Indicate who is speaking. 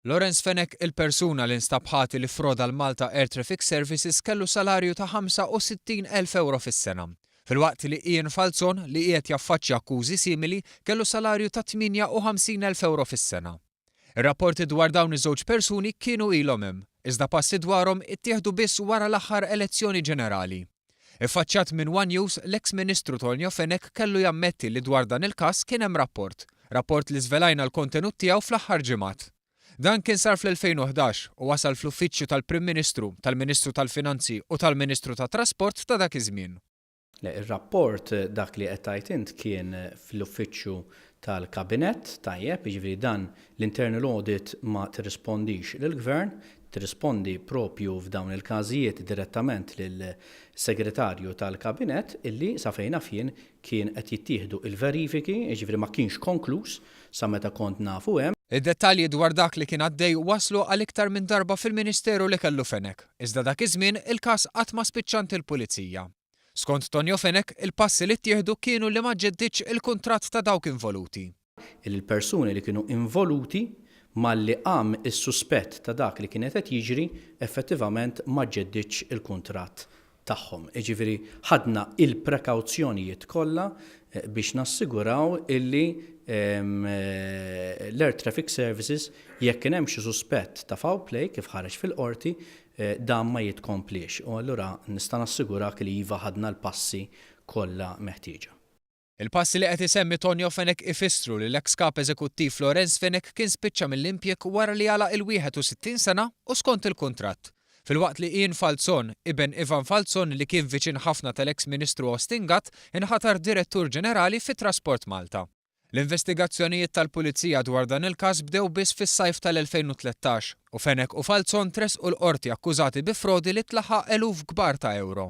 Speaker 1: Lawrence Fenech, il-persuna li nstab ħati li ffroda l-Malta Air Traffic Services kellu salarju ta' 65,000 ewro fis-sena. Filwaqt li Ian Falzon, li qiegħed jaffaċċja akkużi simili, kellu salarju ta' 58,000 ewro fis-sena. Ir-rapporti dwar dawn iż-żewġ persuni kienu ilhom hemm, iżda passi dwarhom ittieħdu biss wara l-aħħar elezzjoni ġenerali. Iffaċċjat minn one News, l-eks Ministru Tonio Fenech kellu jammetti li dwar dan il-każ kien hemm rapport. Rapport li żvelajna l-kontenut tiegħu fl-aħħar ġimgħat. Dan kien sar fl-2011 u wasal fl-Uffiċċju tal-Prim Ministru, tal-Ministru tal-Finanzi u tal-Ministru tat-Trasport ta' dak iż-żmien.
Speaker 2: Le, ir-rapport dak li qed tgħid int kien fl-uffiċċju tal-Kabinett, tajjeb, jiġifieri dan l-internal audit ma tirrispondix lill-Gvern, tirrispondi propju f'dawn il-każijiet direttament lill-Segretarju tal-Kabinett illi, sa fejn naf jien, kien qed jittieħdu l-verifiki, jiġifieri ma kienx konkluż sa meta kont nafu hemm.
Speaker 1: Id-dettalji dwar dak li kien għaddej waslu għal iktar minn darba fil-Ministeru li kellu Fenech, iżda dak iż-żmien il-każ qatt ma spiċċa għand il-Pulizija. Skont Tonio Fenech, il-passi li ttieħdu kienu li ma ġġeddidx il-kuntratt ta' dawk involuti.
Speaker 2: Illi l-persuni li kienu involuti, malli qam is-suspett ta' dak li kienet qed jiġri, effettivament ma ġġeddidx il-kuntratt tagħhom. Jiġifieri ħadna il-prekawzjonijiet kollha biex nassiguraw illi l-Air Traffic Services jekk kien hemm xi suspett ta' foul play kif ħareġ fil-Qorti, dan ma jitkompliex u allura nista' nassigurak li iva ħadna l-passi kollha meħtieġa.
Speaker 1: Il-passi li qed isemmi Tonio Fenech ifissru li l-eks Kap Eżekuttiv Lawrence Fenech kien spiċċa mill-impjieg wara li għalaq il-61 sena u skont il-kuntratt. Filwaqt li Ian Falzon, iben Ivan Falzon li kien viċin ħafna tal-eks Ministru Austin Gatt, inħatar Direttur Ġenerali fi Trasport Malta. L-investigazzjonijiet tal-Pulizija dwar dan il-każ bdew biss fis-sajf tal-2013 u Fenech u Falzon tressqu l-Qorti akkużati bi frodi li tlaħħaq eluf kbar ta' ewro.